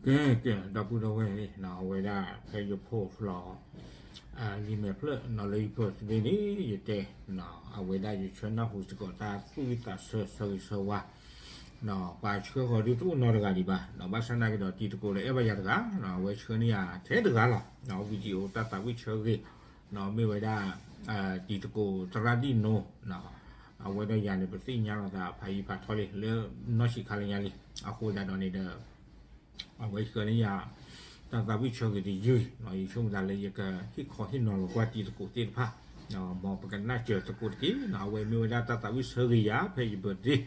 ကဲ ကဲ ဒီပုၢ်ဒီဝဲၢ်န့ၣ် အဝဲဒၣ်ဖဲယဖိဖျိ လံာ်မဲာ်ဖျၢၣ်နီၤ လၢယဖိသဘ့ၣ်န့ၣ် ယတဲ အဝဲဒၣ်ယဆၢနၢ်ဟူစ့ၢ်ကီးတၢ်သူၣ်ဝံၣ်သးဆၢ ဆၢဂ့ၤဆၢဝါ ပှၤဆှၢဃီၤဒုတအိၣ်နီတဂၤဒံးဘၣ် ဘၣ်ဆၣ်နာ်က့ဒီးတံၤသကိးလၢအဲၣ်ဘၣ်ယၤတဂၤ အဝဲဆှၢန့ၢ်ယၤထဲတဂၤလီၤ video တၢ်သးဝံၣ်ဆၢဂ့ၤ မ့ၢ်ဝဲဒၣ် တံၤသကိးသရၣ်ဒံၣ်နိ အဝဲဒီးယၤန့ၣ် ပသ့ၣ်ညါလိာ်သးဖးယံၤဖးထီလံ လၢနီၢ်ဆံးခါလၢညါလံ အဃိသတးဒီးန့ၣ်ဒီး အဝဲဆှၢန့ၢ်ယၤ တၢ်သးဝံၣ်ဆၢဂ့ၤတယုၢ် ယဆိကမိၣ်သးလၢယကဟ့ၣ်ခီဟ့ၣ်နီၤလိာ်ကွၢ်တံၤသကိးသ့ၣ်တဖၣ် မ်ပကနၢ်စၢၤသကိးတက့ၢ် အဝဲမ့ၢ်ဝဲဒၣ်တၢ်သးဝံၣ်ဆၢဂ့ၤယၤ ဖဲယ birthday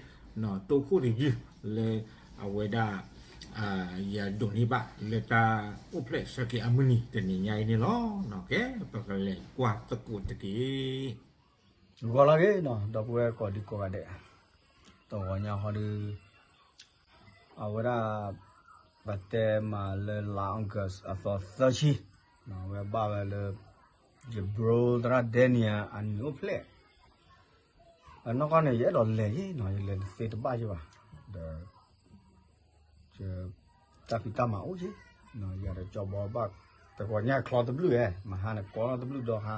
တိခိၣ်တယုၢ် လၢအဝဲဒၣ် ယဒိးန့ၢ်ဘၣ်လၢတၢ်အိၣ်ဖျဲၣ်ဆၢက့ၤအမုၢ်နံၤတနံၤညါအံၤန့ၣ်လီၤ. ကဲ ပကလဲၤကွၢ်သကိးတက့ၢ်. ဂီၤလၢအဂ့ၤနီၤ ဒီပုၢ်ဝဲၢ်ကိးဒံကိးဂၤဒဲး, တဂီၤညါဟီဒု အဝဲဒၣ် ပတဲမးလၢလါ August အသီသၢဆံ, အဝဲဘၣ်ဝဲလၢ ယ bro သရၣ် Daniel အနံၣ်အိၣ်ဖျဲၣ်, အနီၢ်ကီၢ်န့ၣ် ယအဲၣ်ဒိးလဲၤယ့ၣ်နီၤ ယလဲၤတသ့တဘၣ်ယ့ၣ်ဘၣ်, ဒီး တၢ်ဖံးတၢ်မၤအိၣ်က့ၤ, ယၤဒီးကၠီဘီဘၣ်, တဂီၤညါချီတဘျုးဧဲ, မဟါန့ၣ်ကီတဘျုးဒီဟါ,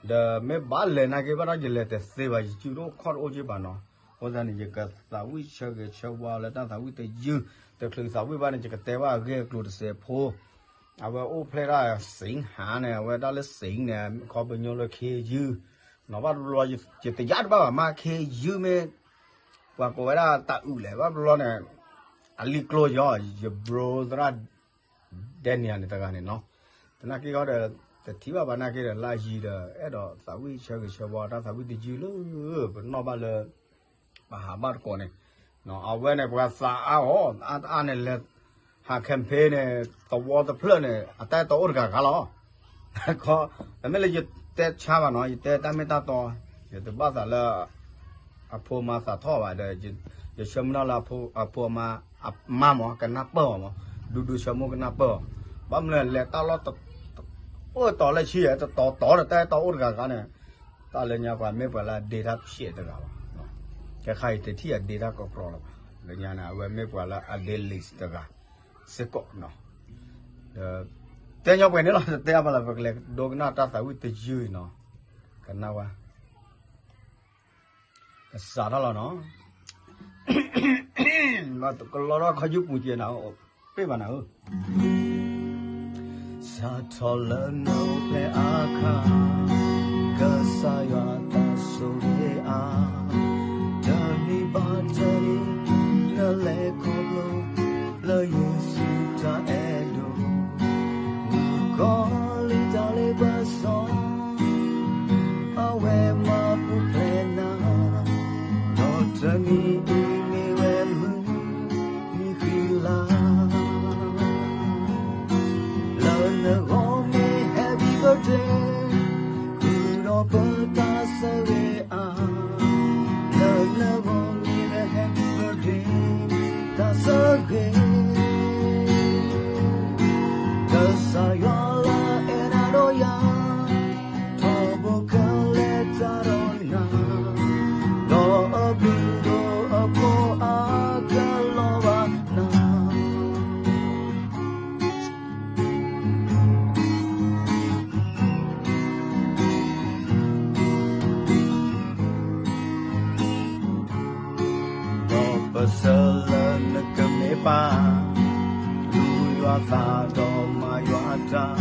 ဒီးမ့ၢ်ဘၣ်လဲၤနာ်က့ဘၣ်ဒီး ယလဲၤတသ့ဘၣ် ယစုတအိၣ်ခီၣ်တအိၣ်က့ၤဘၣ်နီၤ, အဃိသတးန့ၣ် ယကသးဝံၣ်ဆၢဂ့ၤဆၢဝါလၢတၢ်သးဝံၣ်တယုၢ်, တချုးသးဝံၣ်ဘၣ်န့ၣ် ယကတဲဘၣ်အဂ့ၢ်အကျိၤတစဲးဖိ, အဝဲအိၣ်ဖျဲၣ်ဒၣ် စ့ဟါန့ၣ် အဝဲဒၣ်လၢစ့န့ၣ် ခီပညီလၢ ခ့ယုၢ်, နီၤဘၣ်တဘျီ ယတယါတဘၣ်ဘၣ်မး ခ့ယုၢ်မ့ၢ် ပှၤကိးဝဲဒၣ်တၢ်အုးလဲၣ် ဘၣ်တဘျီန့ၣ်, အလံာ်ကျိၤယီၤ ယ bro သရၣ် Daniel န့ၣ်တဂၤန့ၣ်နီၤ, သနာ်က့ဒီး တထံၣ်ဘၣ်ဘၣ်နာ်က့ဒီး လၢအယံၤဒီး အဲၣ်ဒိးသးဝံၣ်ဆၢဂ့ၤဆၢဝါတၢ်သးဝံၣ်တယုၢ်လၢ ပနီၣ်ဘၣ်လၢ ပဟးဘၣ်တကိးန့ၣ်, အဝဲန့ၣ် ပှၤသးအါအီၤ အါတအါန့ၣ်လဲၤ ဟး campaign န့ၣ် သဝီတဖျၢၣ်န့ၣ် အတၢ်အဲၣ်တီအိၣ်တဂၤဂၤလီၤ, တမ့ၢ်လၢယတဲဆါဘၣ်နီၤ ယတဲတၢ်မ့ၢ်တၢ်တီ, ယတဘၣ်သးလၢ အဖိအမါသးထီၣ်ဘၣ်ဒီး ယဆၢမုၢ်လၢ်လၢအဖိအမါ အမါမး ကနၢ်ပၢၢ်အီၤမး, ဒူဒူဆၢမိၢ်ကနၢ်ပၢၢ်အီၤ, ဘၣ်မနုၤလဲၤတၢ်လီၢ် အိၣ်တီၤလၢဆံယဲ တတီၤတီၤဒီးတၢ်အဲၣ်တီအိၣ်တဂၤဂၤန့ၣ်, တၢ်လၢညါပှၤမ့ၢ်ပှၤလၢအဒ့တၢ်ဖျဲးတဂၤလီၤ, ခဲခါအံၤတထံၣ်အဒ့တၢ်ကီကီလီၤဘၣ်, လၢညါန့ၣ် အဝဲမ့ၢ်ပှၤလၢအဒ့ list တဂၤ စ့ၢ်ကီးနီၤ, ဒီး တဲညီပှဲၤန့ၣ်လီၤ တတဲအါဘၣ်လၢ ပကလဲၤဒိကနၣ်တၢ်သးဝံၣ်တယုၢ်အံၤနီၤ, ကနၣ်ဝဲ ကစးထီၣ်လီၤနီၤ, ကလီထီၣ်ခီယူၢ်ပူၤကဲနၤ, ပ့ၢ်ဘၣ်နၤဧၢ, စးထီၣ်လၢနအိၣ်ဖျဲၣ်အခါ, ကစၢ်ယွၤတၢ်ဆိၣ်ဂ့ၤအါ, တနံၤဘၣ်တနံၤ, နလဲၤခီဖျိ လၢယ့ၣ်ၡူးတၢ်အဲၣ်ဒိး, မုၣ်ကီၤလံၢ်တၢ်လ့ပစီ, အဝဲမၤပူၤဖျဲးနၤ, ဒီးတနံၤအံၤမ့ၢ်ဝဲမုၢ်နံၤဃံလၤ, လၢနဂီၢ်မ့ၢ် happy birthday, ဃုာ်ဒီးပတၢ်ဆိၣ်ဂ့ၤအါ, လၢနဂီၢ်မ့ၢ်ဝဲ happy birthday, တၢ်ဆိၣ်ဂ့ၤ ကစၢ်ယွၤလၢအအဲၣ်နၤဒီးယၤ, ထီဘိကလဲၤတၢ်ဒီးနၤ, ဒီးအဘျုးဒီးအဖှိၣ်အါကလီၤဘၣ်နၤ. ဒီးပစၢၤလၢနကမ့ၢ်ပၢ်, ဒုးယွၤသးဒီးမၤယွၤတၢ်,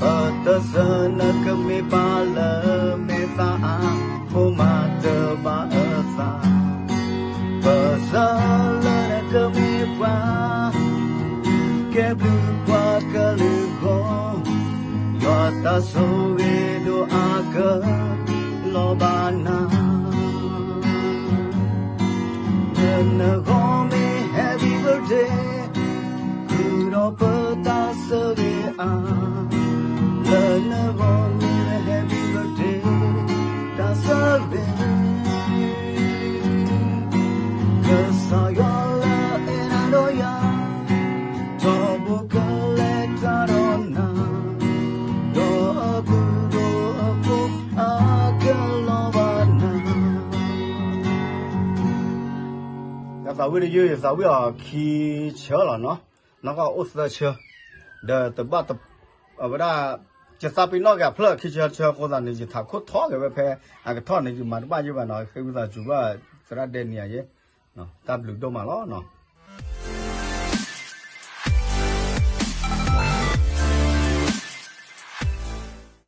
ပတစၢၤနကမ့ၢ်ပၢ်လၢမဲာ်သၣ်အဖိမၤတဘၣ်အသး, ပစၢၤလၢနကမ့ၢ်ပှၤ ကဲဘျုးပှၤကလုာ်အဂီၢ်, ယွၤတၢ်ဆိၣ်ဂ့ၤဒိၣ်အါကလီၤဘၣ်နၤ. လၢနဂီၢ်မ့ၢ် happy birthday, ဃုာ်ဒီးပတၢ်ဆိၣ်ဂ့ၤအါ, လၢနဂီၢ်မ့ၢ် happy birthday, တၢ်ဆိၣ်ဂ့ၤ ကစၢ်ယွၤလၢအအဲၣ်နၤဒီးယၤ, ထီဘိကလဲၤတၢ်ဒီးနၤ, ဒီးအဘျုးဒီးအဖှိၣ်အါကလီၤဘၣ်နၤ. တၢ်သးဝံၣ်တယုၢ် ယသးဝံၣ်အီၤခံဆၢလီၤနီၤ. နီၢ်ကီၢ်အိၣ်သၢဆၢ, ဒီးတဘၣ်, အဝဲဒၣ်, ယသးပ့ၤနီၣ်က့ၤအဖျၢၣ်ခံဆၢတဆၢအဃိသတးန့ၣ် ယထးခိၣ်ထီၣ်က့ၤဝဲဖဲအကထီၣ်န့ၣ် ယမၤတဘၣ်ယဲဘၣ်နီၤ, ဃ့ဝံသးစူၤဘၣ်သရၣ်ဒဲနံၤယဲ, တၢ်ဘျုးဒိၣ်မးလီၤ.